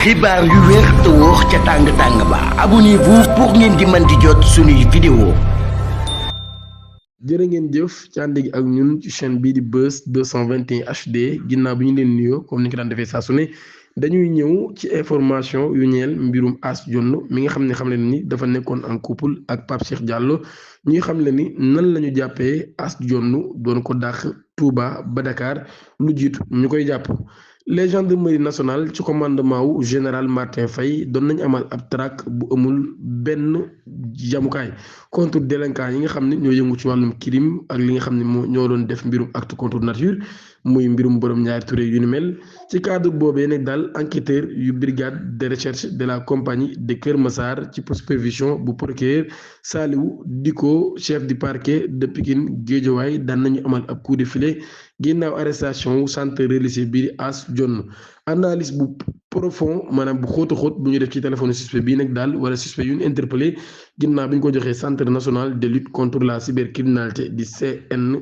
xibaar yu wér te wóor ca tàng-tàng ba abonnez-vous pour ngeen di mën di jot suñuy vidéo. jërë ngeen jëf ci ànd ak ñun ci chaîne bii di Buzz 221 HD ginnaaw bi ñu leen nuyoo comme ni ñu ko daan defee saa su ne dañuy ñëw ci information yu ñeel mbirum Ass Dione mi nga xam ne ni dafa nekkoon en couple ak Pape Cheikh Diallo ñuy xam ne ni nan la ñu jàppee Ass Dione doon ko dàq Touba ba Dakar lu jiitu ñu koy jàpp. les gendarmerie nationale ci commandement wu général Martin Faye doon nañu amal ab traque bu amul benn jamukaay contre délinquants yi nga xam ne ñoo yëngu ci wàllum crime ak li nga xam ne ñoo doon def mbirum acte contre nature muy mbirum borom ñaari turé yu ni mel ci cadre boobee nag daal enquêteur yu brigade de recherche de la compagnie de Kër Massar ci supervision bu procureur Saliou Diko chef du parquet de Pikine Guédiawaye daan nañu amal ab coup de filet ginnaaw arrestation centre religieux bii di Ass Dione analyse bu profond maanaam bu xóotu xóot bu ñu def ci téléphone suspect bii nag daal wala suspect yu ñu interpellé ginnaaw bi ñu ko joxee centre national de lutte contre la cybercriminalité di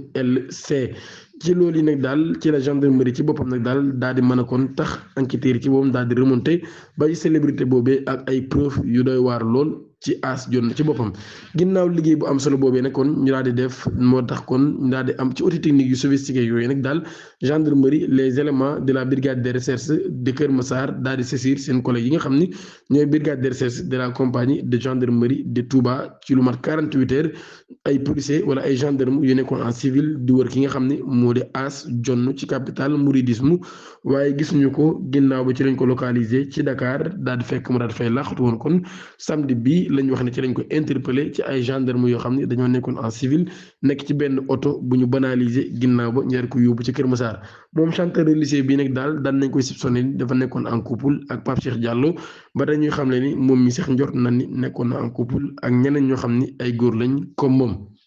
CNLC ci loolu yi nag daal ci la gendarmerie ci boppam nag daal di mën a kon tax enquêteurs yi ci boppam daal di remonté ba ci célébrité boobee ak ay preuve yu doy waar lool ci Ass Dione ci boppam ginnaaw liggéey bu am solo boobee nag kon ñu daal di def moo tax kon ñu daal di am ci outil technique yu sophistiqué yooyu nag daal gendarmerie les éléments de la brigade de recherche de Kër Massar daal di saisir seen collègues yi nga xam ni ñooy brigade de recherche de la compagnie de gendarmerie de Touba ci lu mat 48 heures ay policiers wala ay gendarmes yu nekkoon en civil di wër ki nga xam ni moo di Ass Dione ci capital mouridisme waaye gisuñu ko ginnaaw ba ci lañ ko localisé ci Dakar daal di fekk mu daal di fay laaxatu woon kon samedi bi lañ wax ne ci lañ ko interpellé ci ay gendarmes yoo xam ne dañoo nekkoon en civil nekk ci benn oto bu ñu banalisé ginnaaw ba ñaar ko yóbbu ci Kër Massar moom chanteur lycée bii nag daal daan nañ koy soupçonné ni dafa nekkoon en couple ak Pape Cheikh Diallo ba dañuy xam ne ni moom mi sax njort na ni nekkoon na en couple ak ñeneen ñoo xam ni ay góor lañ comme moom.